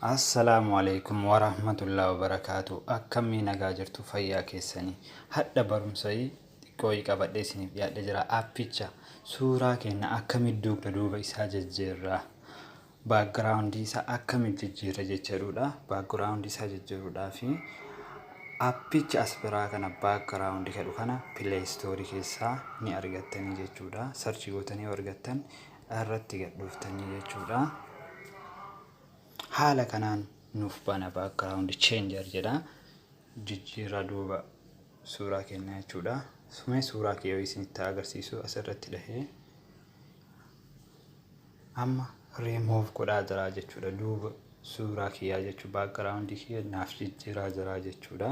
Assalaamu alaikum warahmatullahi wabarakaatu. Akkamii nagaa jirtu, fayyaa keessanii? Hadha barumsa xiqqoo qabadhee isiniif dhiyaadhee jira. Appicha suuraa keenya akkamitti dugda duuba isaa jijjiirra, backgroundii isaa akkamitti jijjiirra jechuudha. Backgroundii isaa jijjiiruudhaa fi appicha as biraa kana, backgroundii jedhu kana, Play Storeii keessaa ni argattanii jechuudha. Search gootanii yoo argattan irratti gad dhuftanii jechuudha. Haala kanaan nuuf bana, background changer jedha. Jijjiirraa duuba suuraa kennaa jechuudha. Sumee suuraa kee yoo isinitti agarsiisu asirratti dhahee amma remove godhaa jira jechuudha. Duuba suuraa kiyyaa jechuudha. Backgroundii kiyya naaf jijjiiraa jira jechuudha.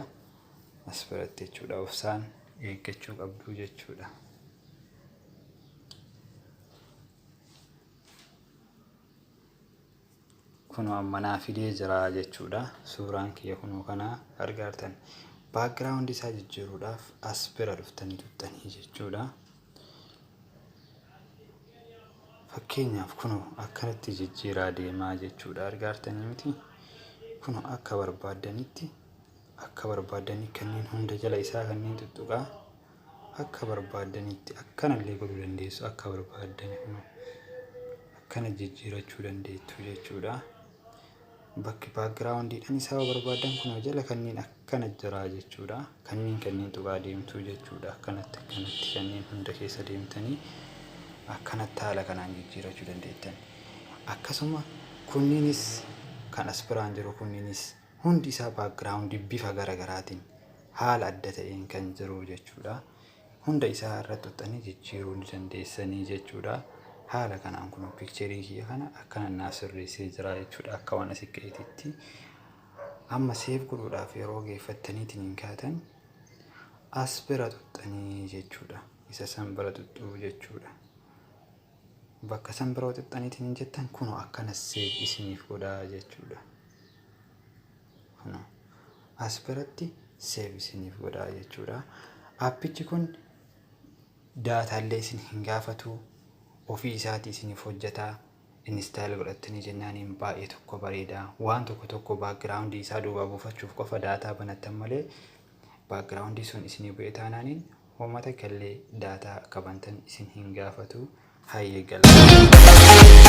As biratti jechuudha. Obsaan eeggachuu qabdu jechuudha. Kunoo amma naa fidee jira jechuudha. Suuraan kiyya kunoo kana argaartan. Background isaa jijjiiruudhaaf as bira dhuftanii tuttanii jechuudha. Fakkeenyaaf kunoo akkanatti jijjiiraa deemaa jechuudha. Argaartanii miti? Kunoo akka barbaaddanitti, akka barbaaddanii kanneen hunda jala isaa kanneen tuttuqaa akka barbaaddanitti akkanallee godhuu dandeessu, akka barbaaddani kunoo akkana jijjiirachuu dandeettu jechuudha. Bakki backgroundiidhaan isaa yoo barbaadan kunoo jala kanneen akkana jira jechuudha. Kanneen tuqaa deemtuu jechuudha. Akkanatti akkanatti kanneen hunda keessa deemtanii akkanatti haala kanaan jijjiirachuu dandeettan. Akkasuma kunniinis kan as biraan jiru, kunniinis hundi isaa backgroundii bifa garaagaraatiin haala adda ta'een kan jiru jechuudha. Hunda isaa irratti tuqxanii jijjiiruu ni dandeessanii jechuudha. Haala kanaan kun pictureii kiyya kana akkana naaf sirreessee jira jechuudha. Akka waan asii ka'eetitti. Amma save godhuudhaaf yeroo geeffattaniitiin hin kaatan as bira tuqxanii jechuudha. Isa san bira tuqxuu jechuudha. Bakka san bira tuqxaniitiin hin jettan kunoo akkana save isiniif godhaa jechuudha. Kunoo as biratti save isiniif godhaa jechuudha. Appichi kun dataallee isin hin gaafatu, ofii isaatii isiniif hojjetaa. Install godhattanii jennaaniin baay'ee tokko bareeda. Waan tokko tokko backgroundii isaa duubaa buufachuuf qofa data banattan malee backgroundii sun isinii bu'ee taanaaniin uummata kallee data akka bantan isin hin gaafatu. Hayyee, galata.